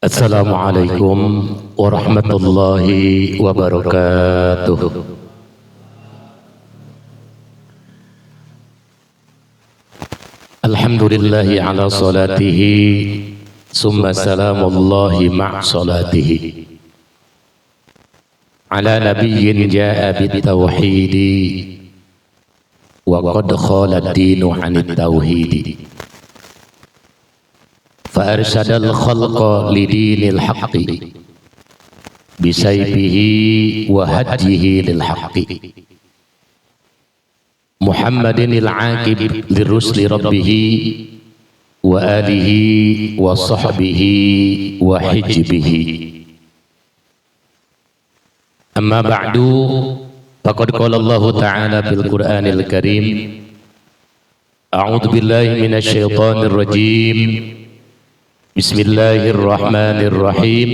Assalamualaikum warahmatullahi wabarakatuh. Alhamdulillahi ala salatihi, summa salamullahi ma' salatihi ala nabiyyin ja'a bitauhidi wa qad khala ad-dinu 'anit tauhidi fa arsyadal khalqa lidinil haqqi bisayfihi wa hadyihi lil haqqi Muhammadinil aqib lirusli rabbih wa alihi wa sahbihi wa hijbihi. Amma ba'du, faqad qala Allahu ta'ala fil Qur'anil Karim, a'udzu billahi minasy syaithanir rajim. Bismillahirrahmanirrahim.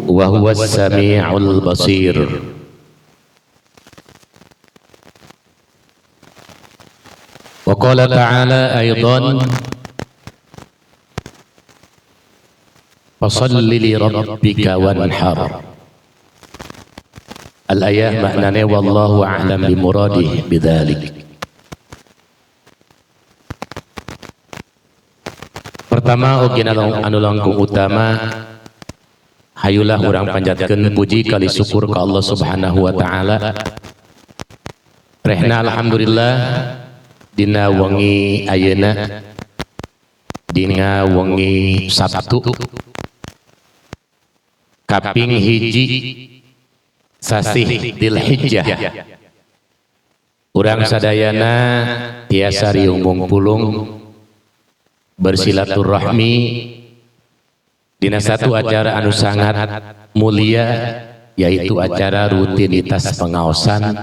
Wa huwas samiul basir. Wa qala ta'ala aidan, fashalli li rabbika wanhar. Al-ayah maknanya wallahu a'lam bimuradih bidzalik. Pertama oge anu langkung utama, hayulah urang panjatkeun puji kali syukur ka Allah Subhanahu wa taala. Rehna alhamdulillah dina wengi ayeuna, dina wengi Sabtu kaping hiji sasih Dzulhijjah, urang sadayana tiasa riung pulung bersilaturahmi dina satu acara anu sangat mulia, yaitu acara rutinitas pengaosan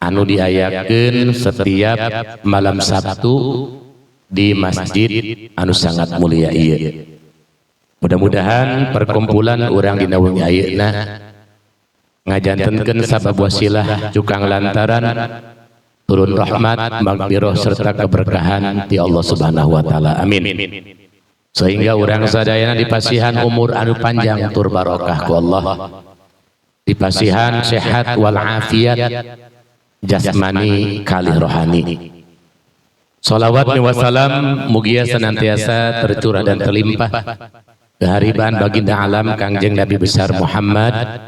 anu diayakeun setiap malam Sabtu di masjid anu sangat mulia ieu. Mudah-mudahan perkumpulan urang dina wengi ayeuna ngajantenkeun sabab wasilah cukang lantaran turun rahmat, magfirah serta keberkahan ti Allah Subhanahu wa taala. Amin. Sehingga urang sadayana dipasihan umur anu panjang tur barokah ku Allah. Dipasihan sehat wal afiat jasmani kalih rohani. Salawat wa salam mugia senantiasa tercurah dan terlimpah kehariban baginda alam Kangjeng Nabi besar Muhammad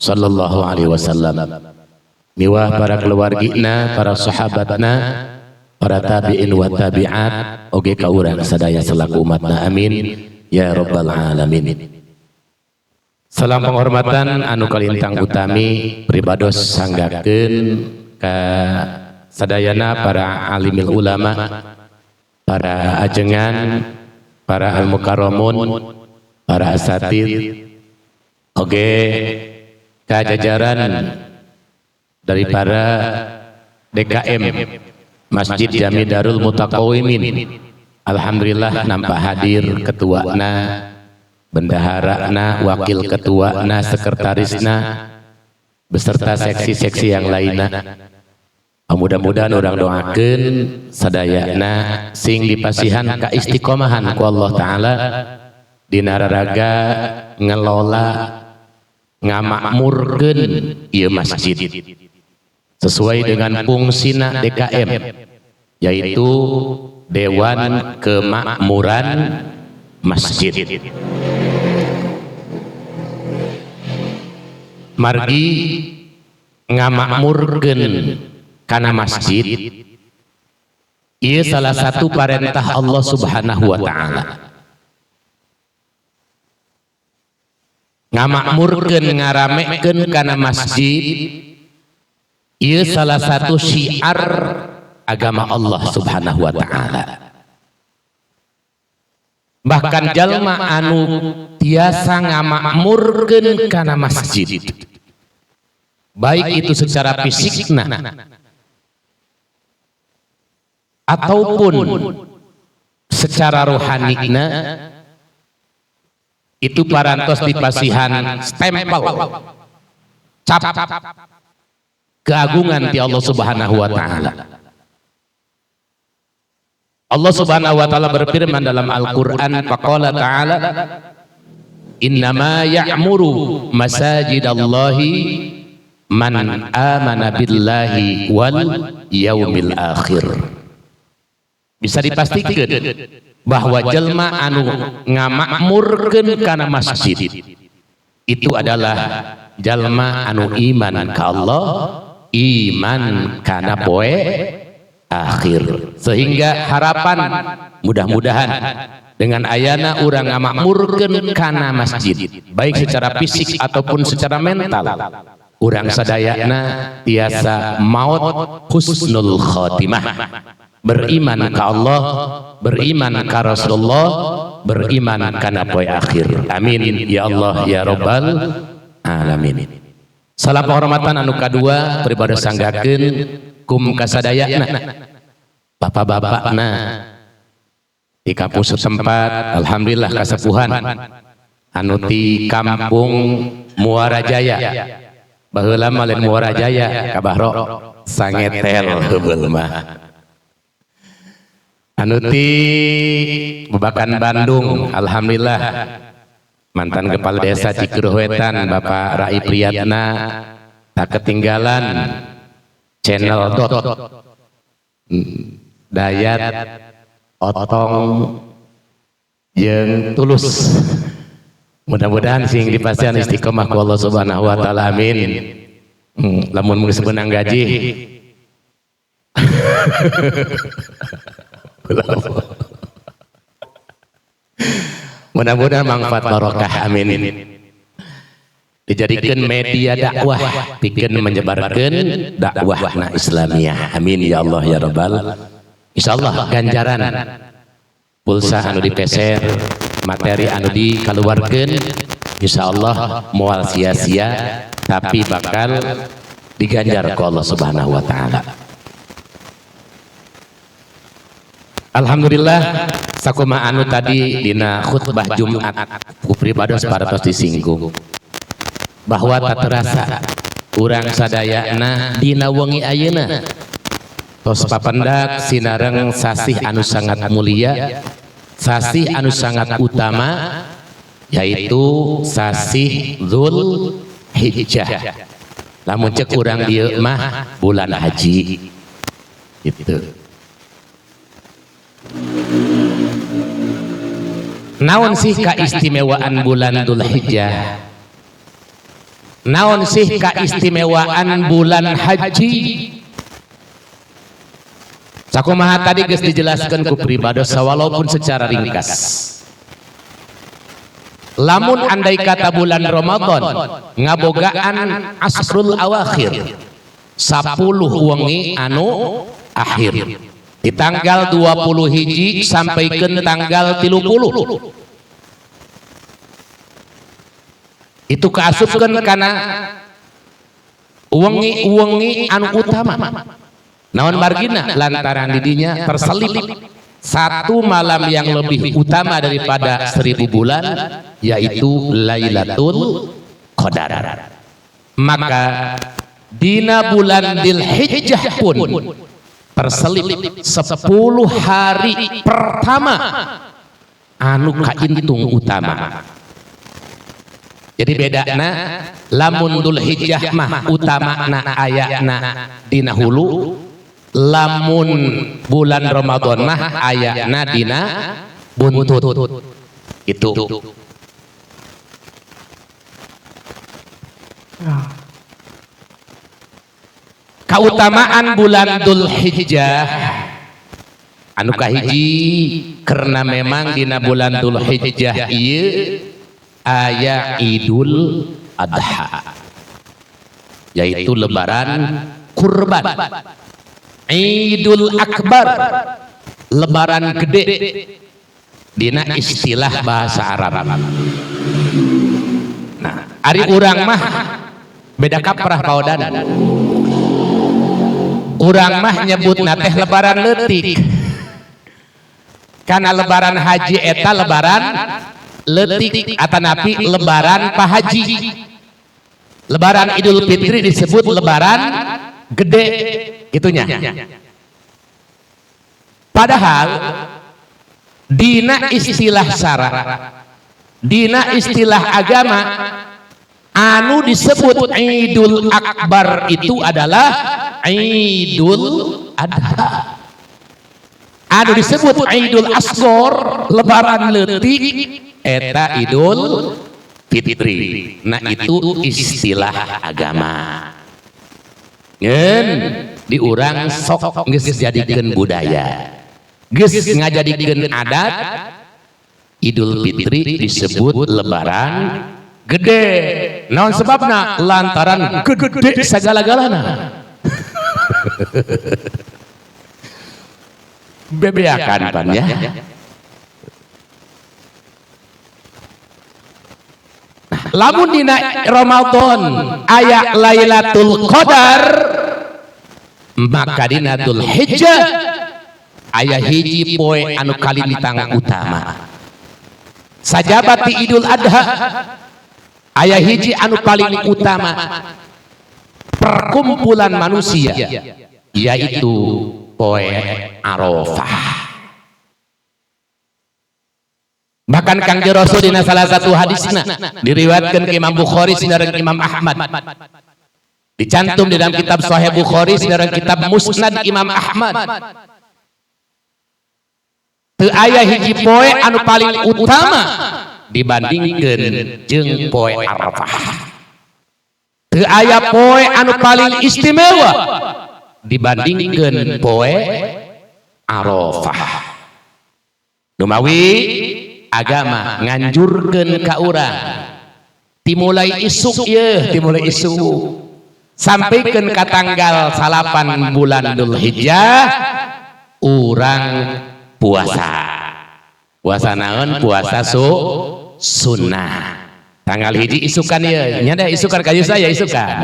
sallallahu alaihi wasallam. Miwah para keluargina, para sahabatna, para tabi'in wa tabi'at, oge ka urang sadaya selaku umatna. Amin ya rabbal alamin. Salam penghormatan anu kalintang utami pribados sanggakeun ka sadayana para alimil ulama, para ajengan, para al-mukarramun, para asatid, oge ka jajaran dari para DKM Masjid Jami Darul Mutaqawimin. Alhamdulillah nampak hadir ketuana, bendaharana, wakil ketuana, sekretarisna, beserta seksi-seksi yang lainnya. Mudah-mudahan orang doakeun sadayana sing dipasihan ka istiqomahan ku Allah taala dina raraga ngelola ngamakmurkeun ieu masjid sesuai dengan fungsina DKM, yaitu Dewan Kemakmuran Masjid. Margi ngamakmurkeun kana masjid ieu salah satu parentah Allah Subhanahu wa taala. Ngamakmurkeun ngaramekeun kana masjid ieu salah satu syiar agama Allah Subhanahu wa taala. Bahkan jalma anu tiasa ngamakmurkeun kana masjid, baik itu secara fisikna ataupun secara rohanina, itu parantos dipasihan stempel cap keagungan ti Allah Subhanahu wa taala. Allah Subhanahu wa taala berfirman dalam Al-Qur'an, faqala ta'ala innama ya'muru masajidallahi man amana billahi wal yaumil akhir. Bisa dipastikan bahwa jelma anu ngamakmurkeun kana masjid itu adalah jalma anu iman ka Allah, iman kana poe akhir. Sehingga harapan mudah-mudahan dengan ayana urang ngamakmurkeun kana masjid, baik secara fisik ataupun secara mental, urang sadayana tiasa maut husnul khatimah, beriman ka Allah, beriman ka Rasulullah, beriman kana poe akhir. Amin ya Allah ya Rabbal alamin. Salam penghormatan anu kadua pribadi sanggakeun kum kasadayana bapak-bapakna di kampung setempat, alhamdulillah kasepuhan anu ti kampung Muara Jaya. Baheula mah lain Muara Jaya, Kabahro Sangetel heubeul mah. Anu ti Babakan Bandung, alhamdulillah mantan kepala desa Cikeruh Wetan Bapak Rai Priyatna, tak ketinggalan channel dot Dayat Otong jeung Tulus. Mudah-mudahan sing dipastian istiqomah ku Allah Subhanahu wa taala, amin. Lamun geus beunang gaji. Mudah-mudahan manfaat barokah, amin. Dijadikan media dakwah, pikeun menyebarkan dakwah na Islamiyah, amin ya Allah ya Rabbal. Insyaallah ganjaran pulsa anu dipeser, materi anu dikaluarkeun, insyaallah moal sia-sia, tapi bakal diganjar ku Allah Subhanahu wa taala. Alhamdulillah sakumaha anu tadi dina khutbah Jumat ku pribados paratos disinggung bahwa tak terasa urang sadayana dina wengi ayeuna tos papendak sinareng sasih anu sangat mulia, sasih anu sangat utama, yaitu sasih Dzul Hijjah. Lamun cek urang dieu mah bulan haji gitu. Naon sih keistimewaan bulan Dzulhijjah? Naon sih keistimewaan bulan haji? Sakumaha tadi geus dijelaskan ku pribados walaupun secara ringkas. Lamun andai kata bulan Ramadan ngabogaan asrul awakhir, 10 wengi anu akhir, di tanggal 20 hiji sampai ke tanggal 30 itu kaasupkeun kana wengi-wengi anu utama. Naon margina? Lantaran didinya terselip satu malam yang lebih utama daripada 1000 bulan, yaitu Lailatul Qadar. Maka dina bulan Dzulhijjah pun terselip 10 hari pertama anu kaintung utama. Jadi bedana lamun Dzulhijjah mah utamana ayana dina hulu, lamun bulan Ramadan mah ayana dina buntut. Itu. Kautamaan bulan Dzulhijjah anu kahiji karena memang dina bulan Dzulhijjah ieu aya Idul Adha, yaitu lebaran kurban, Idul Akbar, lebaran gede dina istilah bahasa Arab. Nah, ari urang mah beda kaprah paodan. Urang mah nyebutna teh lebaran leutik. Karena lebaran haji eta lebaran leutik atanapi lebaran pahaji. Lebaran Idul Fitri disebut lebaran gede gitunya. Padahal dina istilah syara, dina istilah agama, anu disebut Idul Akbar itu adalah Idul Adha. Anu disebut Idul Asghar, lebaran leutik, eta Idul Fitri. Nah, itu istilah agama. Ngeun di urang sok geus jadikeun budaya, geus ngajadikeun adat, Idul Fitri disebut lebaran gede. Naon sebabna? Lantaran gede sagala-galana. Bebeakan pan ya. Lamun dina Ramadan aya Lailatul Qadar, maka dina Dzulhijjah aya hiji poe anu kalintang utama. Sajabati Idul Adha aya hiji anu paling utama, perkumpulan manusia, yaitu poe Arafah. Bahkan Kangjeng Rasul dina salah satu hadisna diriwayatkan ke Imam Bukhari sareng Imam Ahmad, dicantum di dalam kitab Sahih Bukhari sareng kitab Musnad Imam Ahmad, teu aya hiji poe anu paling utama dibandingkeun jeung poe Arafah. Teu aya poe anu paling istimewa dibandingkeun poe Arafah. Numawi agama nganjurkeun ka urang timulai isuk yeuh, timulai isuk sampaikan ka tanggal 8 bulan Dzulhijjah urang puasa. Puasa naon? Puasa sunnah. Tanggal hiji isukan ieu nya, da isukan ka saya isukan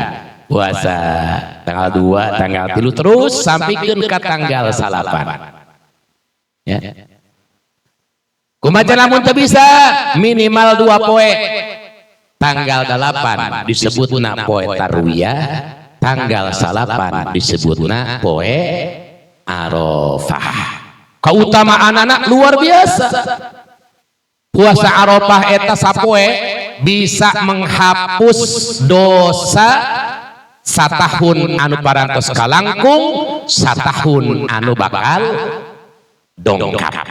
puasa tanggal 2, tanggal 3, terus sampaikan ka tanggal 8 ya. Kumaha lamun teu bisa? Minimal 2 poe. Tanggal 8 disebutna poe tarwiyah, tanggal 8 disebutna poe Arafah. Keutamaan anak luar biasa. Puasa Arafah eta sapoe bisa menghapus dosa satahun anu parantos kalangkung, satahun anu bakal dongkap.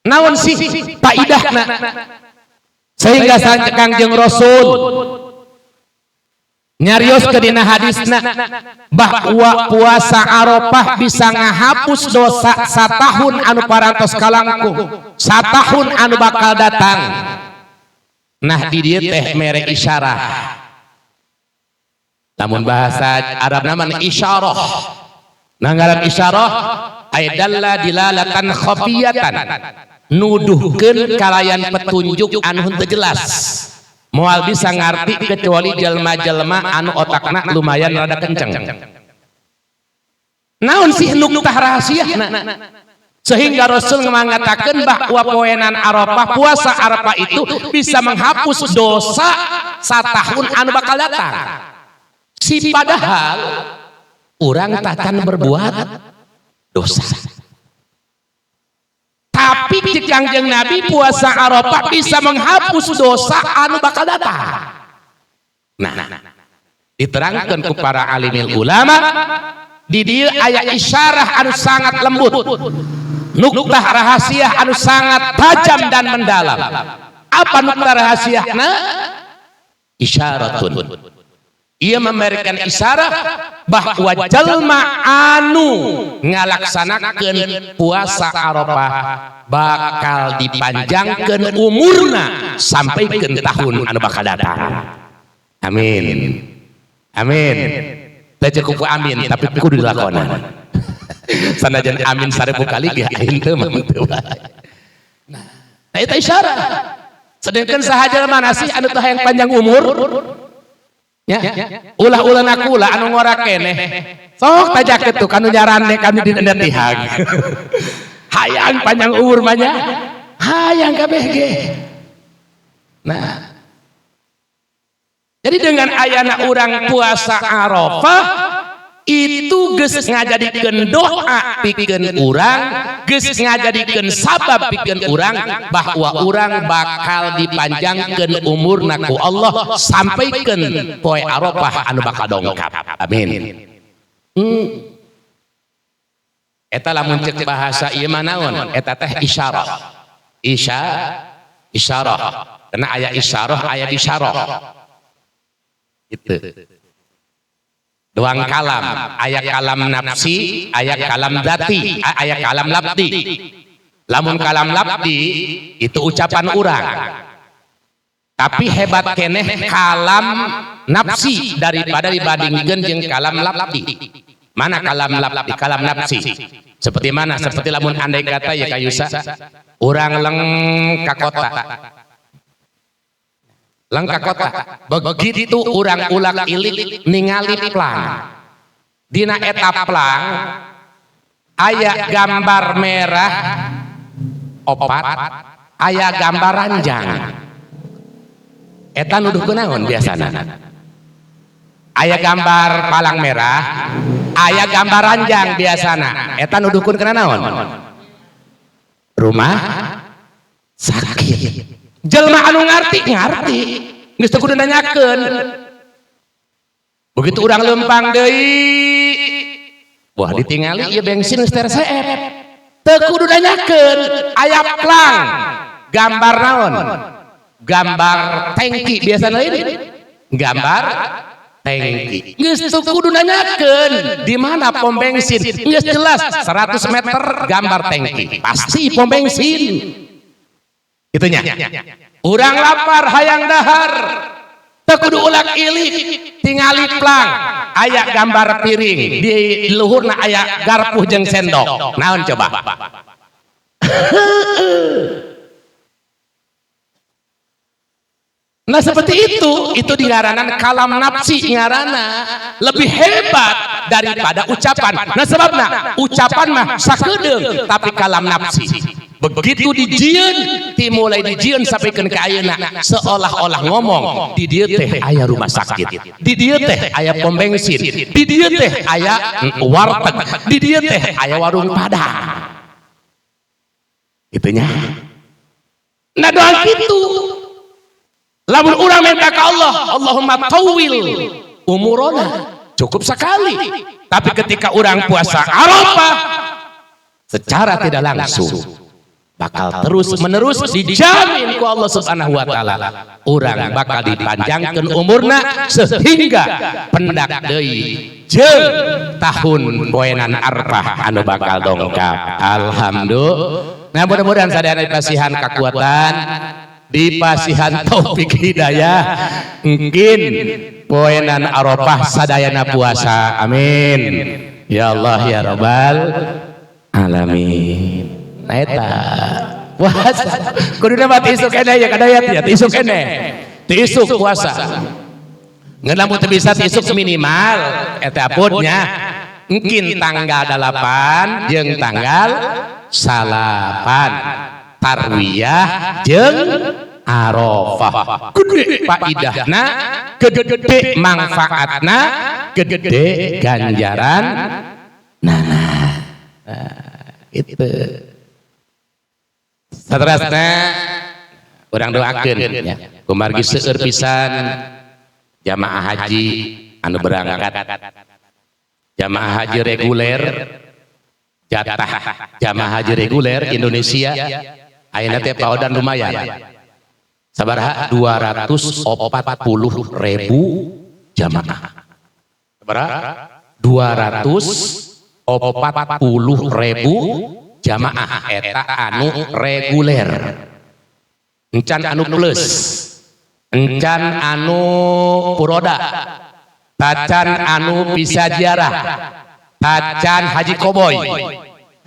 Naon sih paidahna sehingga Kangjeng Rasul nyarios ke dina hadisna bahwa puasa Arafah bisa ngahapus dosa satahun anu parantos kalangkung, satahun anu bakal datang. Nah, di dieu teh mere isyarah. Lamun bahasa Arab namanya isyarah. Nah, ngaran isyarah ay dalla dilalatan khafiyatan, nuduhkeun kalayan petunjuk anu henteu jelas, moal bisa ngarti kecuali jelma-jelma anu otakna lumayan rada kenceng. Naon sih nuktah rahasiana sehingga Rasul mengatakan bahwa poenan Arafah, puasa Arafah itu bisa menghapus dosa satahun anu bakal datang? Si padahal orang tacan berbuat dosa, tapi cek Kangjeng Nabi puasa Arafah bisa menghapus dosa anu bakal datang. Nah, diterangkan ku para alimil ulama di dieu aya isyarah anu sangat lembut, nuktah rahasia anu sangat tajam dan mendalam. Apa nuktah rahasiana? Isyaratun, ia memberikan isyarat bahwa jelma anu ngalaksanakeun puasa Arafah bakal dipanjangkeun umurna sampai ke tahun anu bakal datang. Amin, amin. Teu cukup amin, tapi kudu dilakonan. Sanajan amin 1000 kali ge aing teu mah teu bae. Nah, itu isyarat. Sedangkan saha mana sih anu teu hayang panjang umur? Ya, ulah-ulah nakula anu ngora keneh. Sok tajakeun tuh kanu nyarande kanu dina tihang. Hayang panjang umur mah nya. Hayang kabeh ge. Nah, jadi dengan ayana urang puasa Arafah Itu geus ngajadikeun doa pikeun urang, geus ngajadikeun sabab pikeun urang bahwa urang bakal dipanjangkeun umurna ku Allah sampaikeun poe Arafah anu bakal dongkap. Amin. Eta lamun cek bahasa ieu mah naon? Eta teh isyarah. Isyarah. Karena aya isyarah, aya bisyarah. Gitu. Doang kalam, aya kalam nafsi, aya kalam dati, aya kalam labdi. Lamun kalam labdi itu ucapan urang. Tapi hebat keneh kalam nafsi daripada dibandingkan jeung kalam labdi. Mana kalam labdi, kalam nafsi? Seperti mana? Seperti lamun andai kata ya kayusa, urang leng ka kota. Leng ka kota. Begitu urang ulak ilik ningali plang. Dina eta plang aya gambar merah opat, aya gambar ranjang. Eta nuduh kunaon biasana? Aya gambar palang merah, aya gambar ranjang biasana. Eta nuduhkeun kana naon? Rumah sakit. Jelma anu ngarti ngarti, geus teu kudu nanyakeun. Begitu urang lempang deui, wah, ditingali ieu bensin geus tereseep. Teu kudu nanyakeun, aya plang gambar naon? Gambar tangki biasana ini. Gambar tangki. Geus teu kudu nanyakeun di mana pom bensin. Geus jelas 100 meter gambar tangki. Pasti pom bensin. Itunya. Urang lapar hayang dahar. Teu kudu ulak ilik, tingali plang, aya gambar piring, di luhurna aya garpu jeung sendok. Naon coba? Nah, seperti itu dingaranan kalam nafsi, ngarana lebih hebat daripada ucapan. Nah, sebabna ucapan mah sakedeung, tapi kalam nafsi begitu dijieun, dimulai dijieun sampai ke ayeuna seolah-olah ngomong di dieu teh aya rumah sakit, di dieu teh aya pom bensin, di dieu teh aya warteg, di dieu teh aya warung Padang. Itunya. Nah, doa gitu. Lamun urang minta ke Allah, Allahumma tawil umurona, cukup sekali. Tapi ketika orang puasa Arafah, secara tidak langsung bakal terus menerus dijamin ku Allah Subhanahu wa taala urang bakal dipanjangkan umurna sehingga pendak deui jeung tahun poenan Arafah anu bakal dongkap. Alhamdulillah. Nah, mudah-mudahan sadayana dipasihan kekuatan, dipasihan taufik hidayah, mungkin poenan Arafah sadayana puasa. Amin ya Allah ya Rabbal alamin. Nah, eta puasa kuduna mah isuk keneh ya kadayat ya, isuk keneh, ti isuk puasa. Ngan lamun teu bisa ti isuk, minimal eta nya mungkin tanggal 8 jeung tanggal 9, tarwiyah jeung Arafah. Gede paidahna, gede manfaatna, gede ganjaran. Nah, itu saterasna urang doakeun ya kumargi seueur pisan jamaah haji anu berangkat. Jamaah haji reguler, jatah jamaah haji reguler Indonesia ayeuna teh paodan lumayan. Sabaraha? 240 ribu jamaah. Sabaraha? 240 ribu jamaah eta anu reguler. Encan anu plus, encan anu puroda, tacan anu bisa ziarah, tacan haji koboy.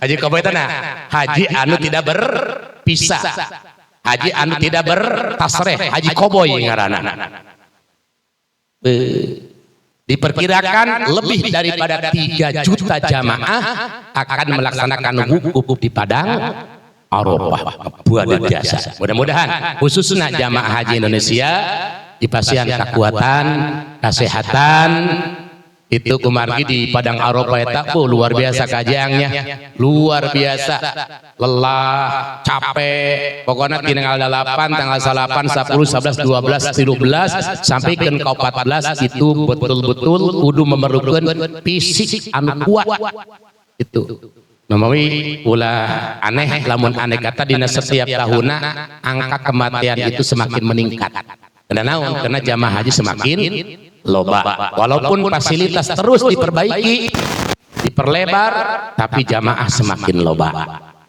Haji koboy itu nah, haji anu tidak berpisah, haji anu tidak bertasreh, haji koboy ngaranna. Diperkirakan lebih daripada 3 juta jamaah akan melaksanakan wukuf di Padang Arafah. Luar biasa. Mudah-mudahan khususnya jamaah haji Indonesia dipasihan kekuatan, kesehatan, Itu kumargi di Padang Arafah eta bu luar biasa kajiannya, luar biasa lelah, capek. Pokoknya tanggal 8, tanggal 8, 10, 11, 12, 13 sampai ke 14 itu betul-betul kudu memerlukan fisik anu kuat. Itu. Mamawi ulah aneh lamun aneh kata dina setiap tahunna angka kematian itu semakin meningkat. Karena naon? Karena jamaah haji semakin loba. Walaupun fasilitas terus diperbaiki, diperlebar, tapi jamaah semakin loba.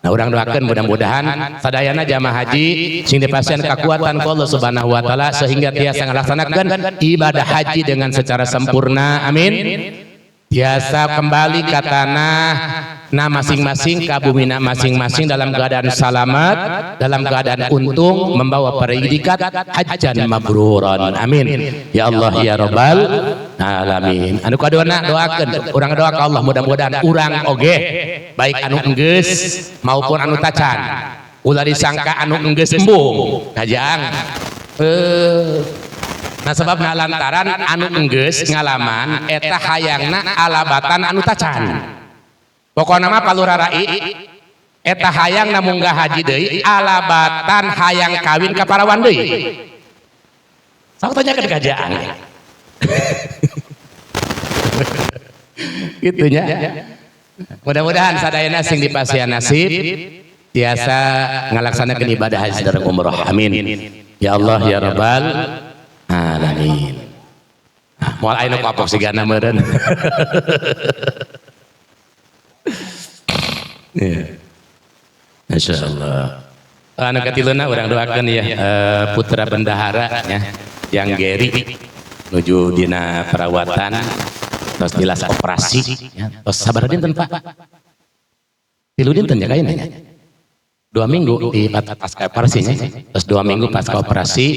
Nah, urang doakan mudah-mudahan sadayana jamaah haji sing dipasihan kekuatan ku Allah Subhanahu wa taala sehingga tiasa ngalaksanakeun ibadah haji dengan secara sempurna. Amin. Tiasa kembali ke tanah nah masing-masing, ka bumina masing-masing dalam keadaan selamat, dalam keadaan untung, membawa predikat hajan mabruran. Amin. Ya Allah ya Rabbal alamin. Anu kaduana doakeun, urang doa ka Allah mudah-mudahan urang oge baik anu enggeus maupun anu tacan. Ulah disangka anu enggeus embung. Kajang. Nah sebabna lantaran anu enggeus ngalaman eta hayangna alabatan anu tacan. Pokona mah Palurah Rai eta hayang munggah haji deui alabatan hayang kawin ka parawan deui. Sok tanya ke kajaan. Gitu nya. Mudah-mudahan sadayana sing dipasihan nasib tiasa ngalaksanakeun ibadah haji dan umroh. Amin. Ya Allah ya Rabbal alamin. Moal aya nu kapok sigana meureun. Ya. Masya Allah. Anu katiluna urang doakeun ya putra bendahara ya yang Geri nuju dina perawatan terus dilas operasi ya. Tos sabar dinten Pak. 3 dinten ya kayaknya. 2 minggu di pasca operasinya. Terus 2 minggu pasca operasi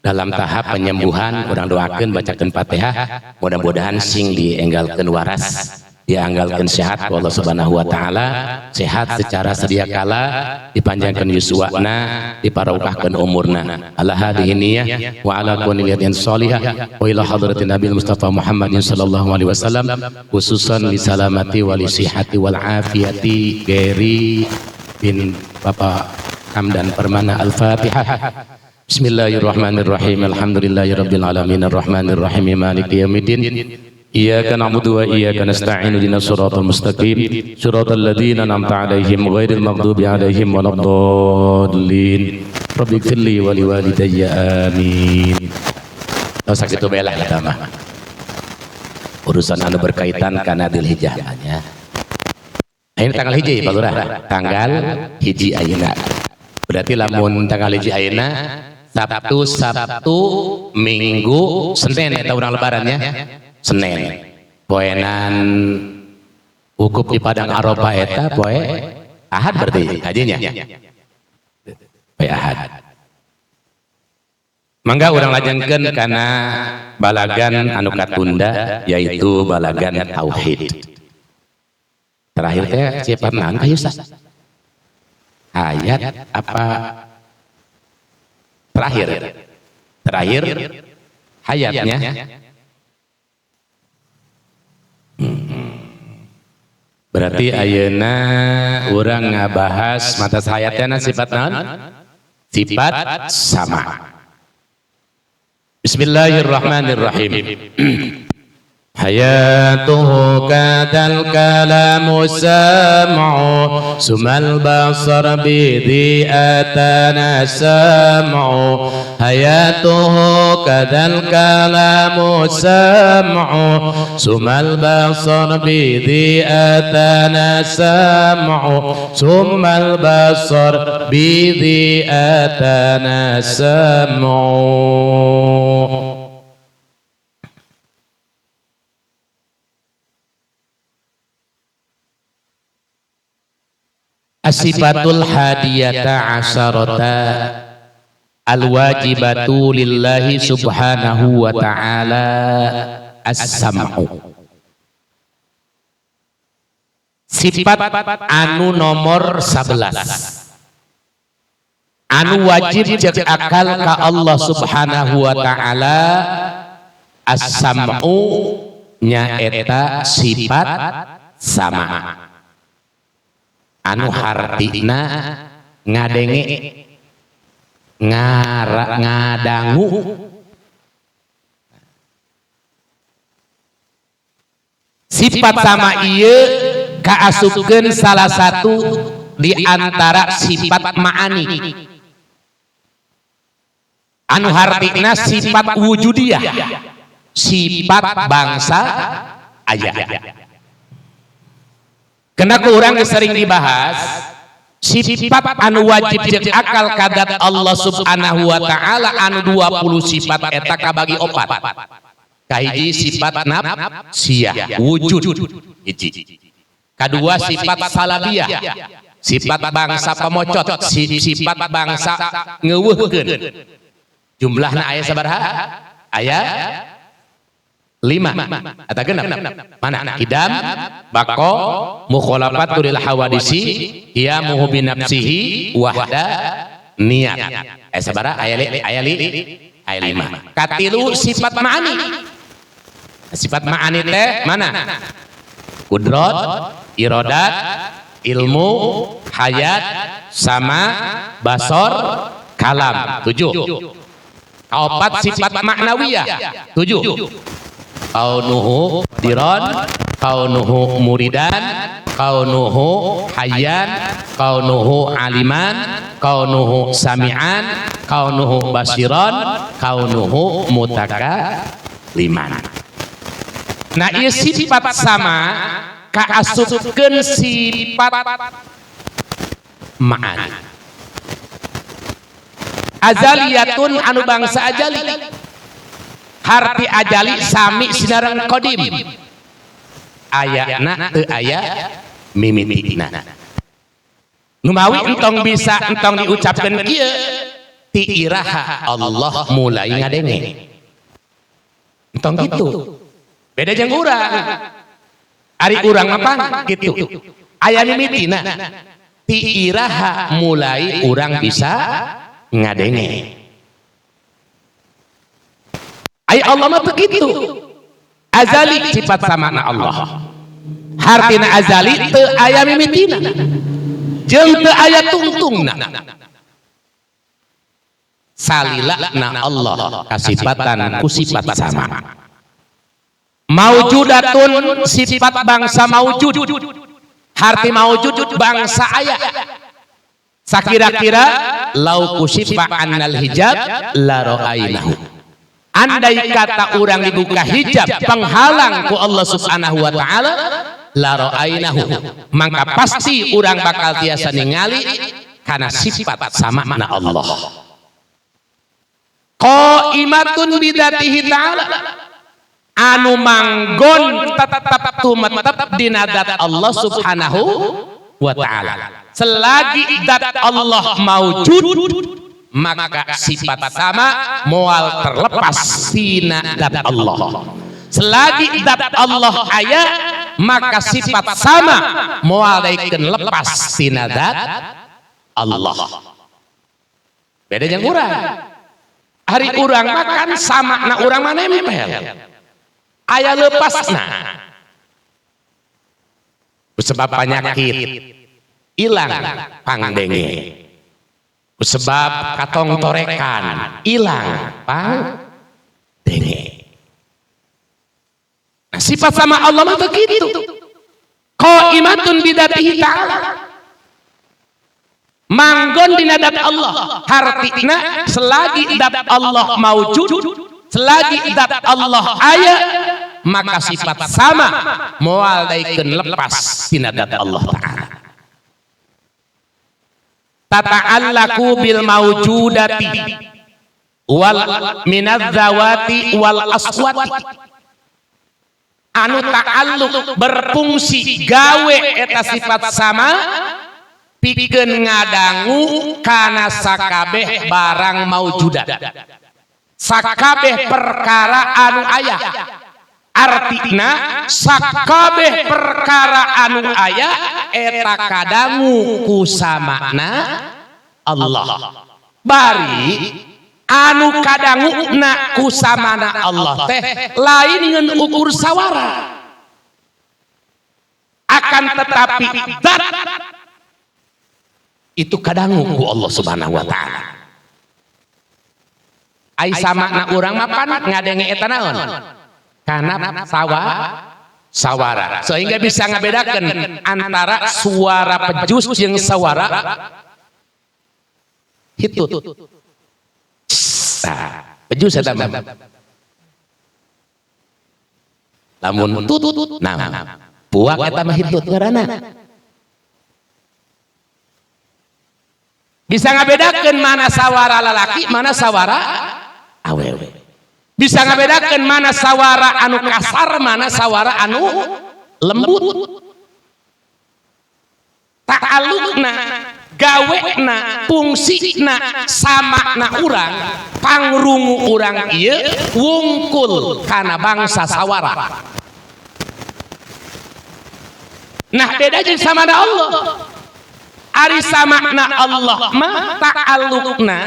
dalam tahap penyembuhan urang doakeun bacakeun Fatihah mudah-mudahan sing dienggalkeun waras, dianggalkeun sehat ku Allah Subhanahu wa taala, sehat secara sedia kala, dipanjangkeun yuswana, diparokahkeun umurna. Ala hadhihi niyyah wa ala kulli niyatin sholihah wa ila hadratin Nabi Mustafa Muhammadin sallallahu alaihi wasallam khususan li salamati wa li sihhati wal afiyati Geri bin Bapak Hamdan Permana. Al-Fatihah. Bismillahirrahmanirrahim. Alhamdulillahirabbil alamin arrahmanirrahim maliki yaumiddin. Iyyaka na'budu wa iyyaka nasta'in ihdinas siratal mustaqim siratal ladzina an'amta 'alaihim ghairil maghdubi 'alaihim waladdallin. Rabbighfirli wa liwalidayya amin. Tos sakitu bae lah eta mah. Urusan anu berkaitan kana Dzulhijjah nya. Ayeuna tanggal 1 Pak Lurah, tanggal 1 ayeuna. Berarti lamun tanggal 1 ayeuna Sabtu, Minggu, Senin eta urang lebarannya. Senin. Poenan wukuf di Padang Arafah eta poe Ahad berarti hajinya. Poe Ahad. Mangga urang lajengkeun kana balagan anu katunda yaitu balagan tauhid. Terakhir teh siapa naon ka Yusa? Ayat apa terakhir? Terakhir hayatnya. Berarti ayeuna urang ngabahas mata hayatnya sifat naon? Sifat sama. Bismillahirrahmanirrahim. Hayatuhu kadal kalamu sam'u sumal basar bidhi atana sam'u. Hayatuhu kadal kalamu sam'u sumal basar bidhi atana sam'u sumal basar bidhi atana sam'u. Asifatul hadiyata asarata alwajibatu lillahi subhanahu wa ta'ala as-sam'u. Sifat anu nomor 11 anu wajib cek akal ka Allah subhanahu wa ta'ala as-sam'u Nyaeta sifat sama anu hartina ngadenge, ngadangu. Sifat sama ieu kaasupkeun salah satu di antara sifat ma'ani anu hartina sifat wujudiyah, sifat bangsa aya. Kena ku urang sering dibahas sifat anu wajib jeung akal kadat Allah Subhanahu wa taala anu 20 sifat eta kabagi opat. Kahiji sifat nafsiyah wujud hiji. Kadua sifat salabiyah, sifat bangsa pemocot, sifat bangsa ngeuweuhkeun. Jumlahna aya sabaraha? Aya 5 atau genep. Mana? Idam, bako, mukhalafatu lil hawadisi, qiyamuhu bi nafsihi, wahda, niat. Aya sabaraha? Aya 5. Katilu sifat ma'ani. Sifat ma'ani teh mana? Kudrat, irodat, ilmu, hayat, sama, basor, kalam. 7. Kaopat sifat maknawiyah. 7. Kaunuhu diron, kaunuhu muridan, kaunuhu hayyan, kaunuhu aliman, kaunuhu sami'an, kaunuhu basiron, kaunuhu mutakaliman. Nah, ieu sifat sama kaasupkeun sifat ma'ani. Azaliyatun anu bangsa ajali. Harti ajali sami sinareng qadim. Ayana teu aya mimitina. Numawi entong bisa entong diucapkeun kieu ti iraha Allah mulai ngadenge. Entong kitu. Beda jeung urang. Ari urang mah pan kitu. Aya mimitina. Ti iraha mulai urang bisa ngadenge. Ay Allah mah teu kitu. Azali sifat samana Allah. Hartina azali teu aya mimitina. Jeung teu aya tungtungna. Salilana Allah kasifatan ku sifat sama. Maujudatun sifat bangsa maujud. Harti maujud bangsa aya. Sakira-kira lau kusifa annal hijab la ra'ainahu. Andai kata orang dibuka hijab penghalang ku Allah Subhanahu wa taala la ra'ainahu, maka pasti orang bakal tiasa ningali karena sifat sama na Allah. Qaimatun bidzatihi ta'ala anu manggon tetap tumetep dina zat Allah Subhanahu wa taala. Selagi zat Allah maujud maka sifat sama moal terlepas tina zat Allah. Selagi zat Allah aya maka sifat sama moal daikeun lepas tina zat Allah. Beda jeung urang. Ari urang makan sama na urang mah nempel. Aya lepasna. Sebab penyakit ilang pangdenge. Sebab katong torekan ilang pang denge. Nah, sifat sama Allah mah begitu. Qaimatun bidzatihi ta'ala. Manggon dina zat Allah. Hartina selagi zat Allah maujud, selagi zat Allah aya, maka sifat sama moal daikeun lepas tina zat Allah ta'ala. Tata'allaku bil maujudati wal minadz zawati wal aswati. Anu ta'alluq berfungsi gawe eta sifat sama pikeun ngadangu kana sakabeh barang maujudat, sakabeh perkara anu aya. Artina sakabeh perkara anu aya eta kadangu ku samana Allah. Bari Anu kadanguna ku samana Allah teh lain ngan ukur sawara, akan tetapi zat itu kadangu ku Allah Subhanahu wa taala. Ai samana urang mah pan ngadenge eta naon? Kana sawara. Sehingga bisa ngabedakeun antara suara pejus jeung sawara hitut. Nah, pejus eta mah. Lamun tut, nah, buak eta mah hitut ngaranna. Bisa ngabedakeun mana sawara lalaki, mana sawara awewe. Bisa ngabedakeun mana sawara anu kasar, mana sawara anu lembut. Ta'alluqna, gawena, fungsina sama na urang, pangrungu urang ieu wungkul kana bangsa sawara. Nah, beda jeung samana Allah. Ari samakna Allah mah ta'alluqna,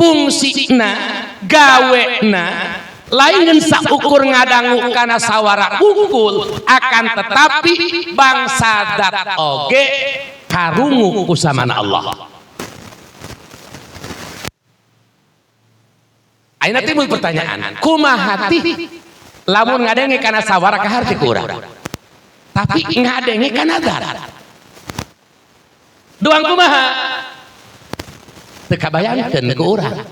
fungsina, gawena lain ngan saukur ngadangu kana sawara wungkul, akan tetapi bangsa zat oge karungu ku samana Allah. Ayeuna timbul pertanyaan, kumaha tih lamun ngadenge kana sawara kaharti ku urang, tapi ngadenge kana zat. Doang kumaha? Teu kabayangkeun ku urang,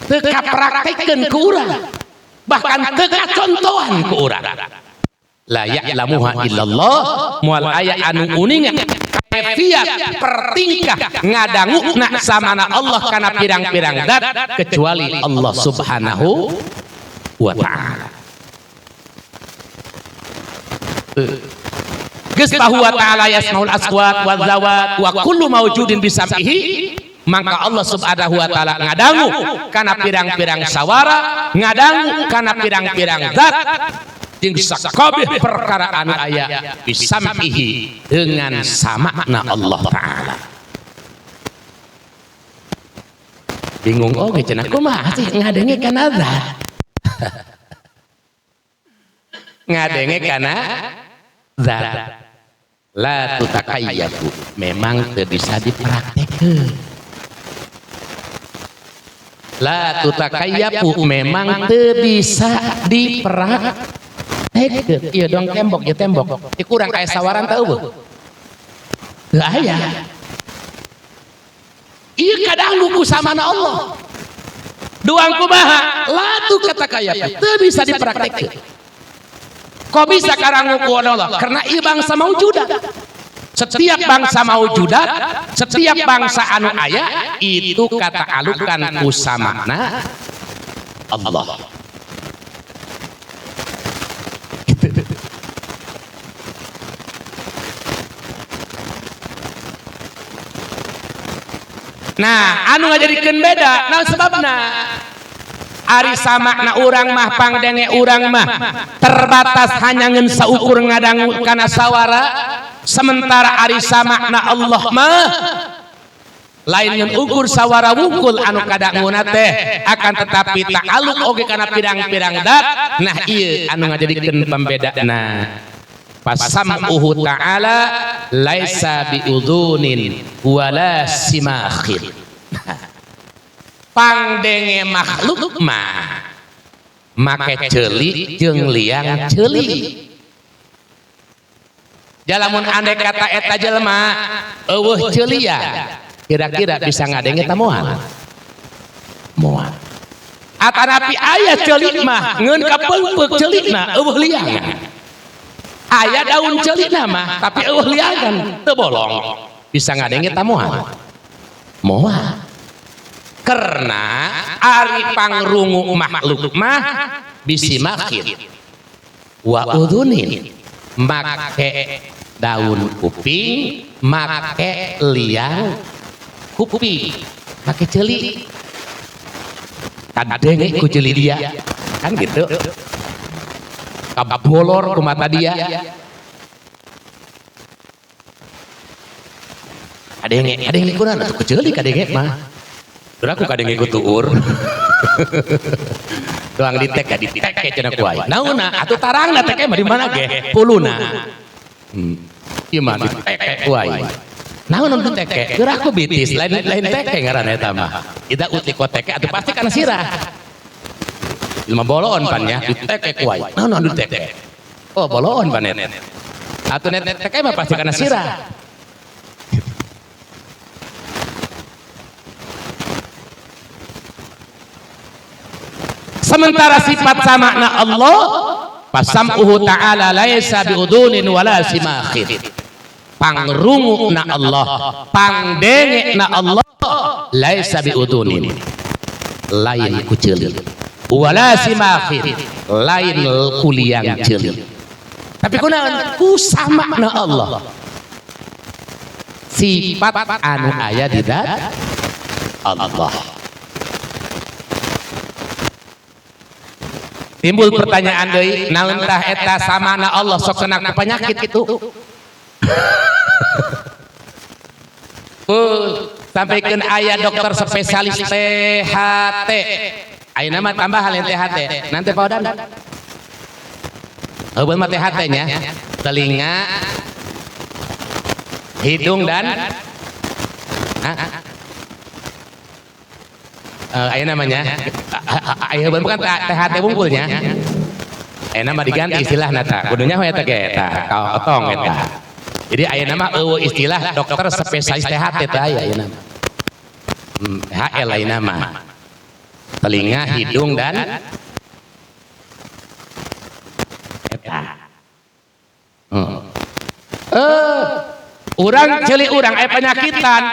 teu kapraktekeun ku urang, bahkan teu kacontohan ku urang. La ya'lamuha illallah, moal aya anu uninga kaifiat pertingkah ngadanguna samana Allah kana pirang-pirang zat kecuali Allah Subhanahu wa taala. Geus bahwa ta'ala yasmaul aswat wa zawat wa kullu maujudin bisam'ihi, maka Allah Subhanahu wa taala ngadangu kana pirang-pirang sawara, ngadangu kana pirang-pirang zat jeung sakabeh perkara anu aya bisam'ihi dengan samakna Allah taala. Bingung oge cenah kumaha sih ngadenge kana zat. Ngadenge kana zat. La tutakayyafu, memang teu bisa dipraktekeun. La tutakayyafu, memang teu bisa dipraktekeun. Ieu dong tembok, ieu tembok. Ieu kurang aya sawaran teu eueuh? Teu aya. Ieu kadangu ku samana Allah. Duang kumaha? La tutakayyafu, teu bisa dipraktekeun. Kok bisa karangu ku Allah? Karena ieu bangsa maujudat. Setiap bangsa maujudat, setiap bangsa anu aya itu kata alukan ku samana Allah. Nah, anu ngajadikeun beda, naon sebabna? Ari samakna urang mah pangdenge urang mah terbatas hanya ngan saukur ngadangu kana sawara, sementara ari samakna Allah mah lain ngan ukur sawara wungkul anu kadanguna teh, akan tetapi ta'alluq oge kana pirang-pirang zat. Nah, ieu anu ngajadikeun pambedana. Fasam'uhu ta'ala laisa biudhunin wala simakhin. Pangdenge makhluk mah make ceuli jeung liang ceuli. Jalamun andai kata eta jelema eueuh ceulian, kira-kira bisa ngadenge ta moal? Moal. Atanapi aya ceuli mah ngeun kapeungpeuk ceulina eueuh liangan. Aya daun ceulina mah tapi eueuh liangan, teu bolong. Bisa ngadenge ta moal? Moal. Karena ari pangrungu makhluk mah bisi makin wa udhunin, make daun kuping, make liang kuping, make ceuli, kadenge ku ceuli dia, kan gitu, kabolor ku mata dia, kadenge, kadenge kunaon atuh ku ceuli kadenge mah. Geura ku kadenge ku tuur. Doang diteke diteke cenah ku aing. Naonna atuh tarangna teke mah di mana ge? Huluna. Ieu mah diteke ku aing. Naon nu teke? Geura ku bitis, lain lain teke ngaranna eta mah. Ida utliko teke atuh pasti kana sirah. Ilma boloon pan nya diteke ku aing. Naon anu teke? Oh boloon pan eta. Atuh net teke mah pasti kana sirah. Sementara sifat sama na Allah fasam'uhu ta'ala laisa biudunin wala simakhin. Pangrungu na Allah, pangdenge na Allah laisa biudunin, lain ku ceuli, wala simakhin, lain kuliang ceuli. Tapi kunaon ku sama na Allah. Sifat anu aya di zat Allah. Timbul pertanyaan deui, naon tah eta sama na Allah sok kena ku penyakit itu? Sampaikan ayah dokter spesialis THT. Ayeuna mah tambah hal yang THT. Nanti Pak Odan. Heubeul mah THT nya, telinga, hidung dan ayeuna namanya aya bukan THT wungkulnya. Ayeuna mah diganti istilahna ta. Kudunya we eta ge eta, kaotong eta. Jadi ayeuna mah eueuh istilah dokter spesialis THT teh aya ayeuna mah. THL ayeuna mah. Telinga, hidung dan eta. Urang ceuli urang aya penyakitan.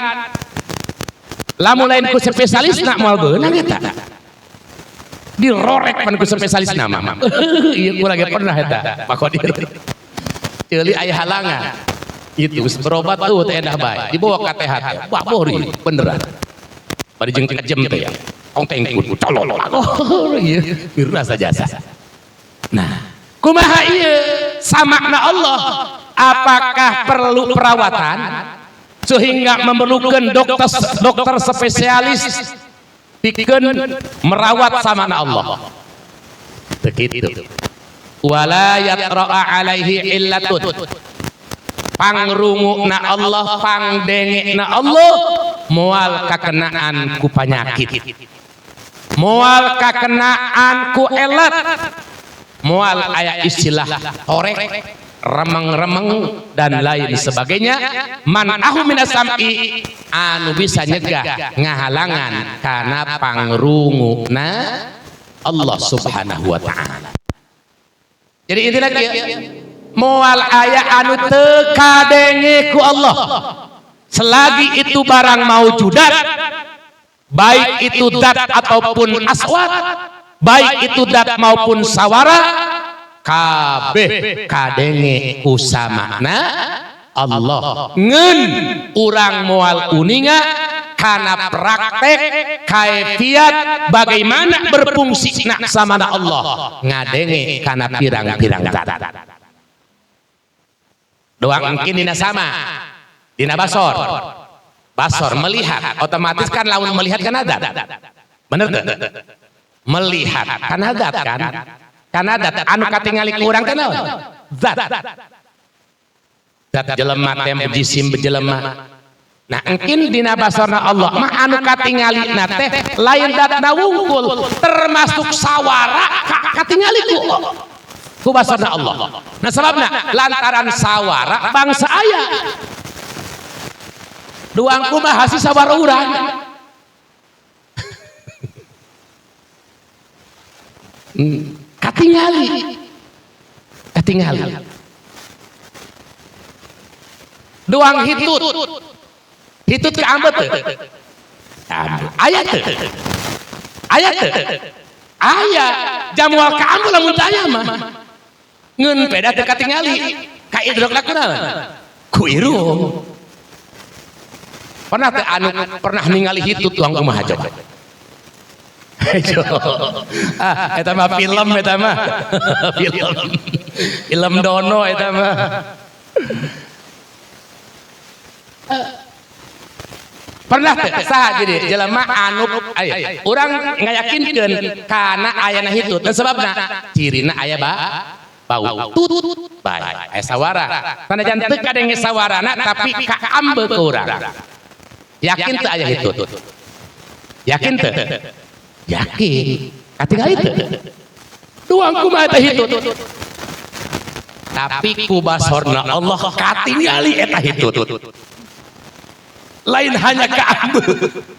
Lamun lain ku spesialis nak moal beunang eta. Dirorek pan ku spesialis nama. Ieu ku lagi pernah eta, Pak Kodir. Ceuli aya halangan. Itu geus berobat eueuh teh endah bae. Dibawa ka THT. Babori beneran. Bari jeung kejem teh ya. Tong tengkun colol. Oh ieu dirasa jasa. Nah, kumaha ieu samakna Allah? Apakah perlu perawatan sehingga memerlukan dokter spesialis pikeun merawat sama Allah? Begitu. Wala yatra'a alaihi illatun. Pangrunguna Allah, pangdengena Allah moal kakenaan ku penyakit, moal kakenaan ku elat, moal aya istilah horek, remeng-remeng dan lain sebagainya. Man ahu minas sam'i anu bisa nyegah ngahalangan kana pangrunguna Allah Subhanahu wa taala. Jadi intinya kieu, moal aya anu teu kadenge ku Allah selagi itu barang maujudat, baik itu dat ataupun aswat, baik itu dat maupun sawara, kabeh kadenge ku samakna Allah. Ngeun urang moal uninga kana praktek kaifiat bagaimana berfungsi nak samana Allah ngadenge kana pirang-pirang zat. Doang mungkin dina sama dina basor, basor melihat otomatis kan lamun melihat kan adat, bener tuh? Melihat kan adat kan, kan adat anu katingali ku urang teh naon? Zat, zat jelema teh jisim jelema. Nah engkin dina basorna Allah mah anu katingali na teh lain datna wungkul, termasuk sawara katingali ku basorna Allah. Nah sebabna lantaran sawara bangsa aya duang kumaha sih sawara urang. Katingali, katingali duang hitut, hitut ke ambet teu? Aya teu? Aya teu? Aya, jamual ka ambu lamun teu aya mah. Ngeun peda teu katingali, ka idrokna kunaon? Ku irung. Pernah teu anu pernah ningali hitut tuang kumaha coba? Ah, eta mah film eta mah. Film. Film Dono eta mah. Pernah teu saha jadi jelema anu aya urang ngayakinkeun kana ayana hitut dan sebabna cirina aya bau tut bae aya sawara. Sanajan teu kadenge sawarana tapi kaambe ke urang. Yakin teu aya hitut? Yakin teu? Yakin. Katingali teu? Duang kumaha teh hitut? Tapi ku basorna Allah katingali eta hitut. Lain hanya kaambe,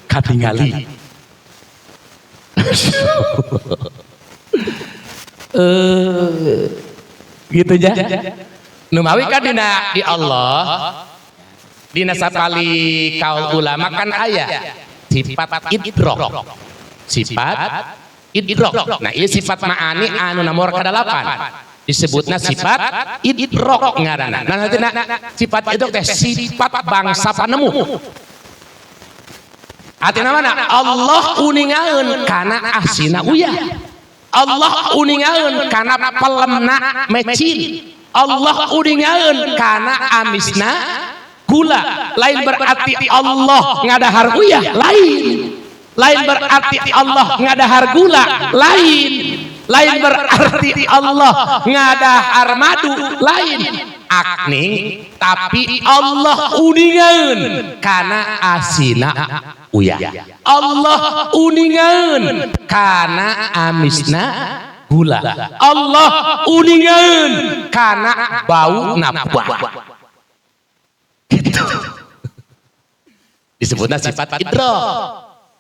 katingali. Gitu ya. Numawi kan dina di Allah dina sapali kaul ulama kan aya sifat idrok. Sifat idrok. Nah, ieu sifat ma'ani anu nomor ka-8. Disebutna sifat idrok ngaranna. Nah, nanti sifat idrok teh sifat bangsa panemu. Artinya mana? Allah uningaeun kana asina uyah. Allah uningaeun kana pelemna mecin. Allah uningaeun kana amisna gula. Lain berarti Allah ngadahar uyah, lain. Lain berarti Allah ngadahar gula, lain. Lain berarti Allah ngadahar madu, lain. Akning tapi Allah uningaeun kana asina uyah. Allah uningaeun kana amisna gula. Allah uningaeun kana bau buah. Gitu. Disebutnya sifat idrok,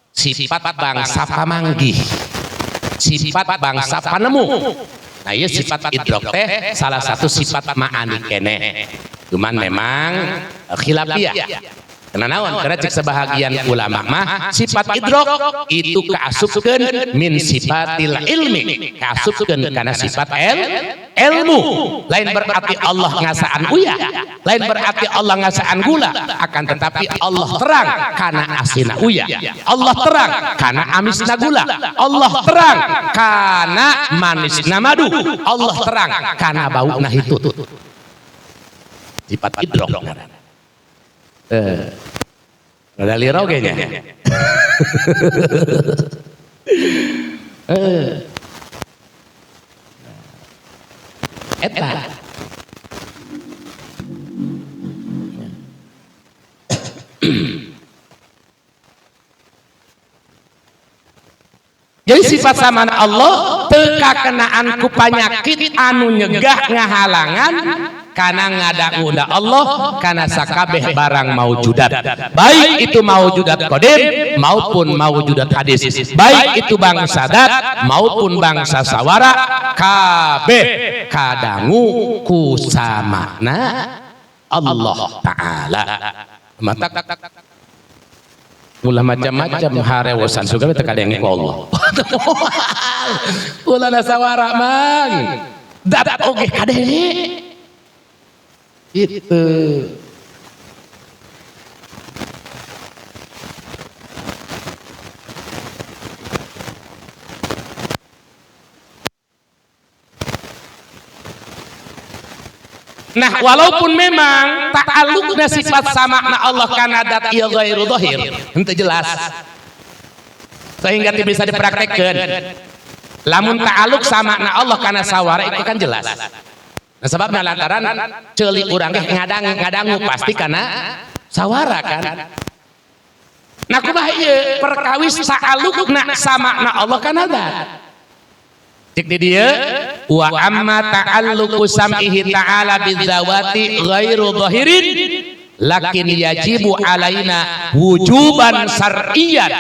sifat bangsa pamanggih, sifat bangsa panemu. Nah, iya sifat idrok teh salah satu sifat ma'ani keneh. Cuman memang khilafiyah. Karena naon? Karena cek sebahagian ulama mah sifat idrok itu kaasupkeun min sifatil ilmi, kaasupkeun kana sifat ilmu. Lain berarti Allah ngasaan uyah, lain berarti Allah ngasaan gula, akan tetapi Allah terang kana asina uyah, Allah terang kana amisna gula, Allah terang kana manisna madu, Allah terang kana bauna hitut. Sifat idrok. Ada lirau kayaknya. Eta. Jadi sifat sama Allah teu kakenaan ku panyakit anu nyegah ngahalangan kana ngadanguna Allah kana sakabeh barang maujudat, baik itu maujudat qadim maupun maujudat hadis, baik itu bangsa dat maupun bangsa sawara, kabeh kadangu ku samana Allah Ta'ala. Mata ulah macam-macam harewosan suka teu kadenge ku Allah. Ulah sawara mang dat oge kadenge. Itu. Nah, walaupun memang ta'alluqna sifat sama na Allah kana dat ieu ghairu dhahir, henteu jelas. Sehingga tidak bisa dipraktekkeun. Lamun ta'alluq sama na Allah kana sawara itu kan jelas. Nah, sebabna lantaran ceuli urang ge ngadangu pasti kana sawara kan. Nah, kumaha ieu perkawis ta'alluqna sama na Allah kana dat. Cek di dieu wa amma ta'alluqu sam'ihi ta'ala bidzawati ghairu dhahirin lakin yajibu alaina wujuban syar'iyyan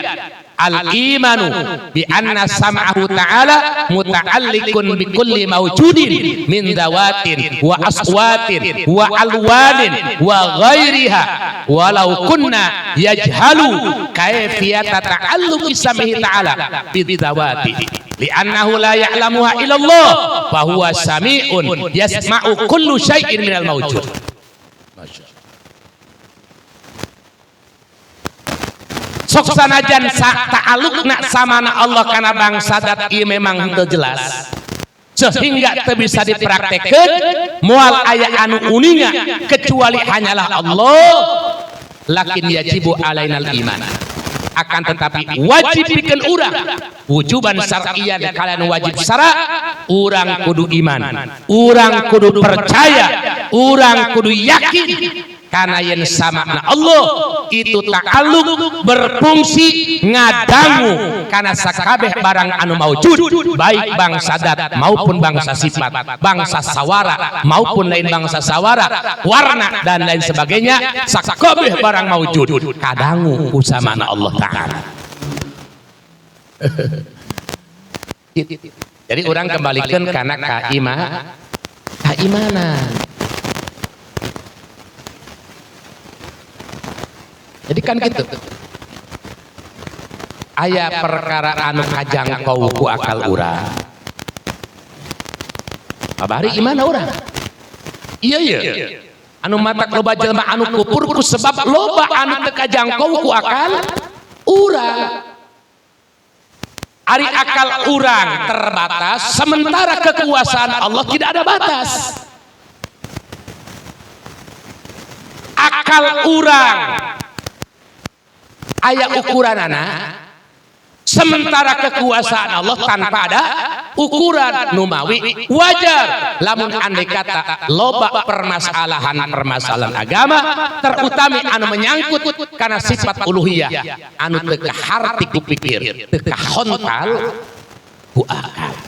al-imanu bi anna sam'ahu ta'ala muta'alliqun bi kulli mawjudin min dawatin wa aswatin wa alwanin wa ghairiha walau kunna yajhalu kaifiyata ta'alluqi sam'ihi ta'ala bi dawati li'annahu la ya'lamuha illallah fa huwa sami'un yasma'u kullu syai'in minal mawjud. Sok sanajan ta'alluqna samana Allah kana bangsa dat ieu memang henteu jelas sehingga teu bisa dipraktekkeun, moal aya anu uninga kecuali hanyalah Allah. Lakin yajibu alainal iman, akan tetapi wajib pikeun urang wujuban syar'iyyan kalian wajib syara, urang kudu iman, urang kudu percaya, urang kudu yakin karena yen sama Allah itu ta'alluq berfungsi ngadangu karena sakabeh barang anu maujud, baik bangsa dat maupun bangsa sifat, bangsa sawara maupun lain bangsa sawara, warna dan lain sebagainya, sakabeh barang maujud kadangu ku samana Allah Ta'ala. Jadi orang kembalikan karena keimanan. Jadi kan gitu. Aya perkara anu kajangkau ku akal urang. Babari iman urang. Iya iya. Anu matak loba jelema anu kupur ku sebab loba anu teu kajangkau ku akal urang. Ari akal urang terbatas, sementara kekuasaan Allah tidak ada batas. Akal urang aya ukuranana, sementara kekuasaan Allah tanpa ada ukuran. Numawi wajar lamun andai kata loba permasalahan-permasalahan agama terutama anu menyangkut karena sifat uluhiyah anu teu kaharti ku pikir, teu kahontal ku akal,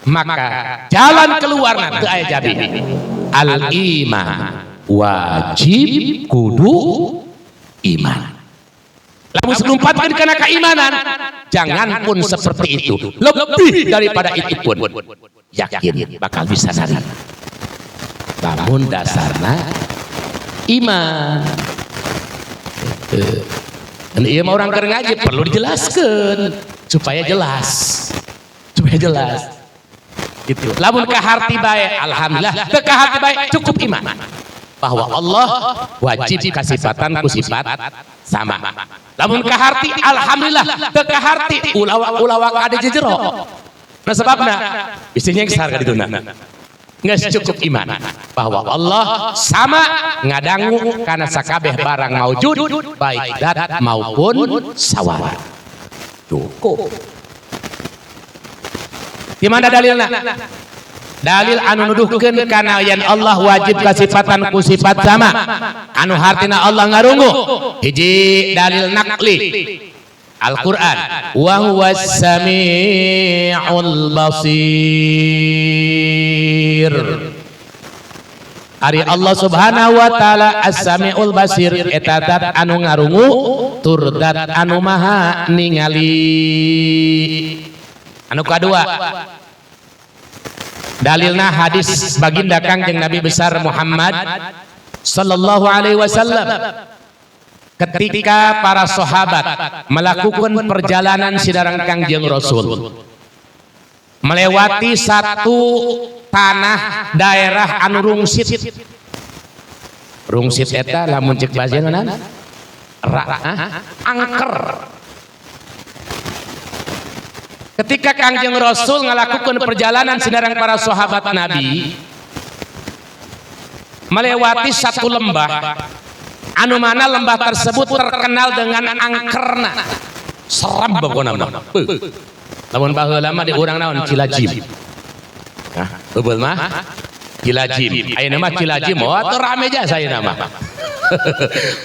maka jalan keluarna teu aya jabi al iman, wajib kudu iman. Lamun selumpatkan karena keimanan, jangan pun seperti itu, lebih daripada itu pun yakin bakal bisa nari. Lamun dasarna iman. Dan iya mah orang keur ngaji perlu dijelaskan supaya jelas, supaya jelas. Gitu. Lamun kaharti bae, alhamdulillah, teu kaharti bae cukup iman bahwa Allah wajib kasifatan ku sifat sama. Lamun kaharti alhamdulillah, teu kaharti ulawa kade jejero. Nah sebabna bisi nyengsar ka dituna. Geus cukup iman bahwa Allah sama ngadangu kana sakabeh barang maujud baik dat maupun sawara. Cukup. Di mana dalilna? Dalil anu nuduhkeun kana yen Allah wajib kasifatan ku sifat sama anu hartina Allah ngarungu. Hiji dalil nakli Al-Qur'an, wa huwas samiul basir. Ari Allah Subhanahu wa taala as-samiul basir eta dat anu ngarungu tur dat anu maha ningali. Anu kadua dalilna hadis baginda Kangjeng Nabi besar Muhammad sallallahu alaihi wasallam ketika para sahabat melakukan perjalanan sidarang Kangjeng Rasul melewati satu tanah daerah anu rungsit. Rungsit eta lamun cek bahasa naon? Angker. Ketika Kangjeng Rasul ngelakukan perjalanan sinarang para sahabat Nabi melewati satu lembah anu mana lembah tersebut terkenal dengan angkerna, serem pokona mah. Lamun baheula mah di urang naon Cilajim. Nah, bebeul mah Cilajim. Ayeuna mah Cilajim oh atuh rame jasa ayeuna mah.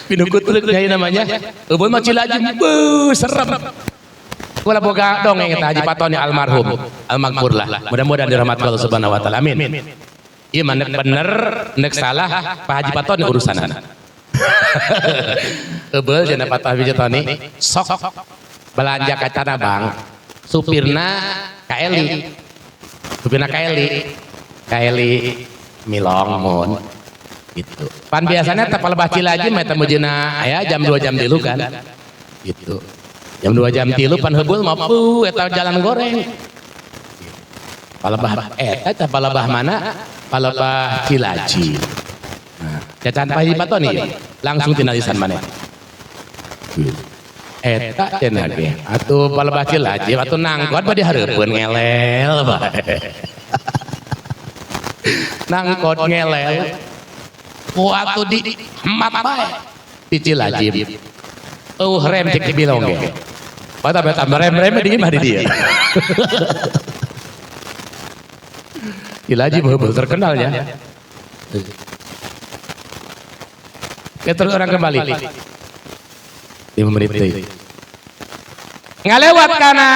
Pinuh kutruk ayeuna mah nya. Bebeul mah Cilajim beuh serem. Kula boga dongeng eta Haji Patoni almarhum almaghfur lah. Mudah-mudahan dirahmati Allah Subhanahu wa taala. Amin. Ieu mah nek bener nek salah Pak Haji Patoni urusanana. Ebeul cenah Pak Haji Patoni sok belanja ka Tanah Abang, supirna ka Eli. Supirna ka Eli. Ka Eli milong mun gitu. Pan biasanya teh palebah Cilajim eta mujina aya jam 2 jam 3 kan. Gitu. Jam 2 jam 3 pan heubul mah puh eta jalan goreng. Palebah eta teh palebah mana? Palebah Cilajim. Nah, cacan Pak Haji Patoni langsung tina lisan maneh. Eta cenah ge atuh palebah Cilajim atuh nangkot bade hareupeun ngelel bae. Nangkot ngelel. Ku atuh di hemat bae. Ti Cilajim. Eueuh rem cek Cibilong ge. Bata bata rem-rem di imah di dieu. Cilajim heubeul terkenalnya. Ya terus orang kembali. 5 menit deui. Ngalewat kana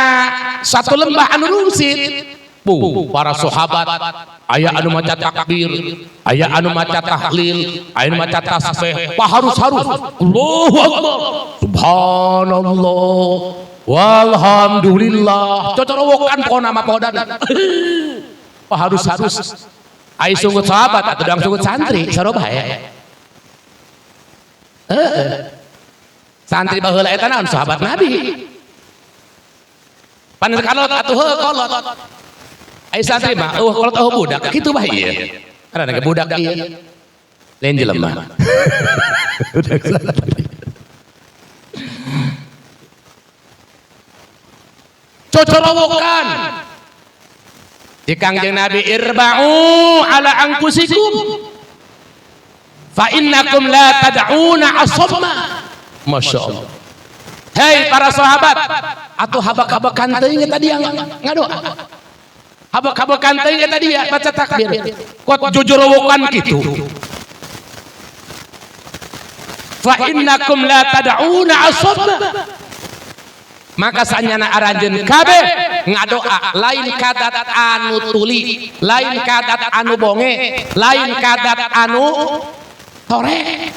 satu lembah anu rungsit. Bu, para sahabat aya anu maca takbir, aya anu maca tahlil, aya anu maca tasbih, paharus-harus. Allahu akbar. Subhanallah. Walhamdulillah. Cocorowokan pokona mah podan. Paharus-harus. Ai sungguh sahabat atuh dang sungguh santri sarua bae. Heeh. Santri baheula eta naon sahabat Nabi. Pan kalot atuh heuh kolot. Ai santri mah eueuh kolot eueuh budak kitu bae ieu. Karena ge budak ieu. Lain jelema. Budak santri. Cocorowokan. Di Kangjeng Nabi irba'u ala anfusikum fa innakum la tad'una asamma. Masya Allah. Hei para sahabat, atuh habak-habakan teuing eta dia ngadoa. Habak-habakan teuing eta dia baca takbir. Kot jojorowokan kitu. Fa innakum la tad'una asamma. Maka sanyana aranjeun kabeh ngadoa lain kadat anu tuli, lain kadat anu bonge, lain kadat anu tore.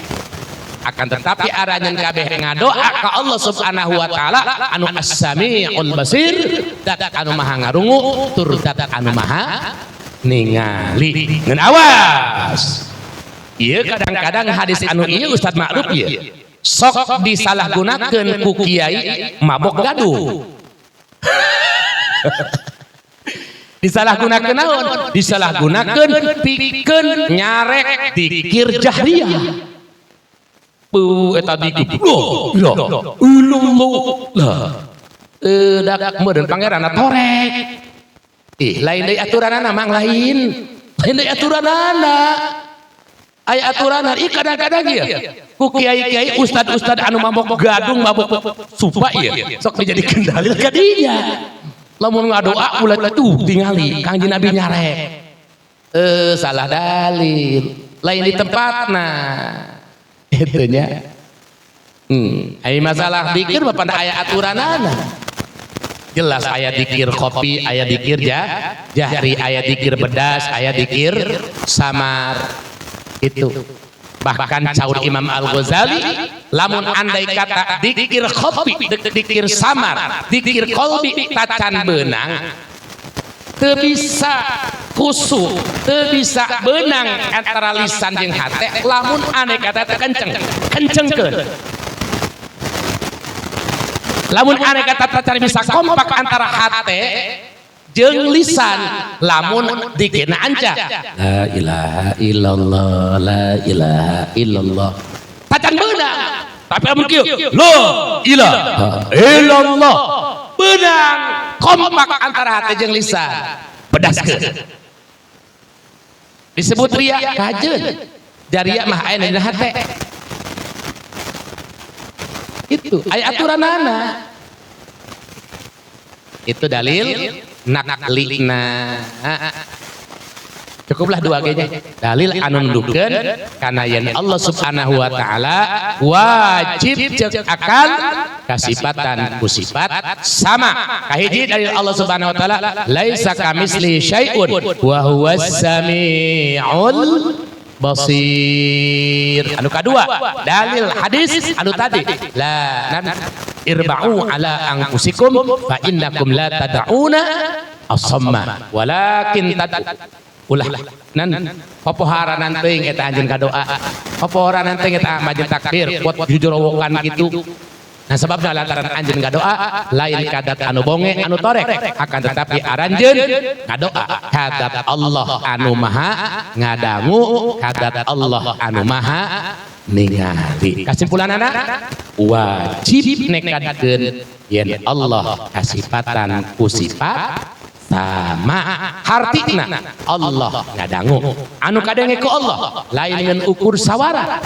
Akan tetapi aranjeun kabeh ngadoa ka Allah Subhanahu wa taala anu As-Sami'ul Basir, dat anu maha ngarungu tur dat anu maha ningali. Ngan awas. Ieu kadang-kadang hadis anu ieu Ustaz Ma'ruf ieu sok disalahgunakeun ku kiai mabok gaduh. Disalahgunakeun naon? Disalahgunakeun pikeun nyarek dikir jahriyah. Puh eta dikir. Loh, ilallah. Lah. Dak meureun pangeranna torek. Ih, lain deui aturanana mang lain. Lain deui aturanana. Aya aturan ih kadang-kadang ieu ku kiai-kiai ustad-ustad anu mabok gadung mabok supa ieu sok dijadikeun dalil ka dinya. Lamun ngadoa ulah tuh tingali Kangjeng Nabi nyarek. Salah dalil. Lain di tempatna. Itu nya. Aya masalah dikir mah pada aya aturanana. Jelas aya dikir kopi, aya dikir jahri, aya dikir bedas, aya dikir samar. Itu bahkan caur Imam Al-Ghazali lamun andai kata dikir kopi, dikir samar, dikir kolbi tacan benang teu bisa khusyuk, teu bisa benang antara lisan jeung hate lamun andai kata teu kenceng, kencengkeun. Lamun andai kata tacan bisa kompak antara hate jeung lisan lamun dikirna anca la ilaha illallah la ilaha illallah tacan beunang tapi lamun kieu la ilaha illallah beunang kompak antara hati jeung lisan bedaskeun disebut riya kajeun jariya mah aya dina hate itu aya aturanana itu dalil naklina. Cukuplah dua ge-nya. Dalil anu nundukeun kana yen Allah Subhanahu wa taala wajib ceuk akal kasipatan ku sifat sama. Kahiji dalil Allah Subhanahu wa taala laisa kamisli syai'un wa huwas samiul basir. Anu kadua dalil hadis anu tadi la irba'u ala anfusikum fa innakum la tad'una asamma walakin tad'u ulah nan popoharanan teuing eta anjeun kadoa popoharanan teuing eta majeun takbir kuat jujorowokan kitu. Nah sebabna lantaran anjeun kadoa lain kadat anu bonge anu torek akan tetapi aranjeun kadoa kadat Allah anu maha ngadangu kadat Allah anu maha ningali. Kesimpulanana wajib nekadkeun yen Allah kasipatan ku sifat sama hartina Allah ngadangu anu kadenge ku Allah lain ngan ukur sawara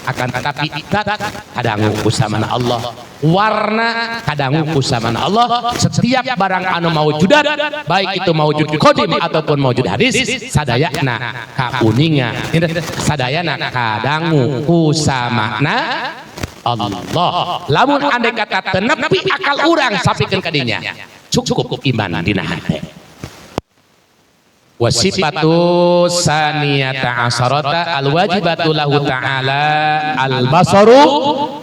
Akan tetapi zat kadangu ku samana Allah, warna kadangu ku samana Allah. Setiap barang anu maujudat, baik itu maujud kodim ataupun maujud hadis, sadayana kauninga, sadayana kadangu ku samana Allah. Lamun andai kata teu nepi akal urang sapikeun kadinya, cukup iman dina hate. Wasifatu saniyata asarata alwajibatu lahu ta'ala al-basaru,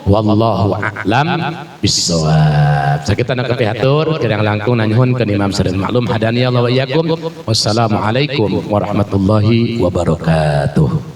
wallahu a'lam bissawab. Sakitu nu kapihatur, kirang langkung nyuhunkeun imam sareng maklum. Hadani Allah wa iyyakum. Wassalamualaikum warahmatullahi wabarakatuh.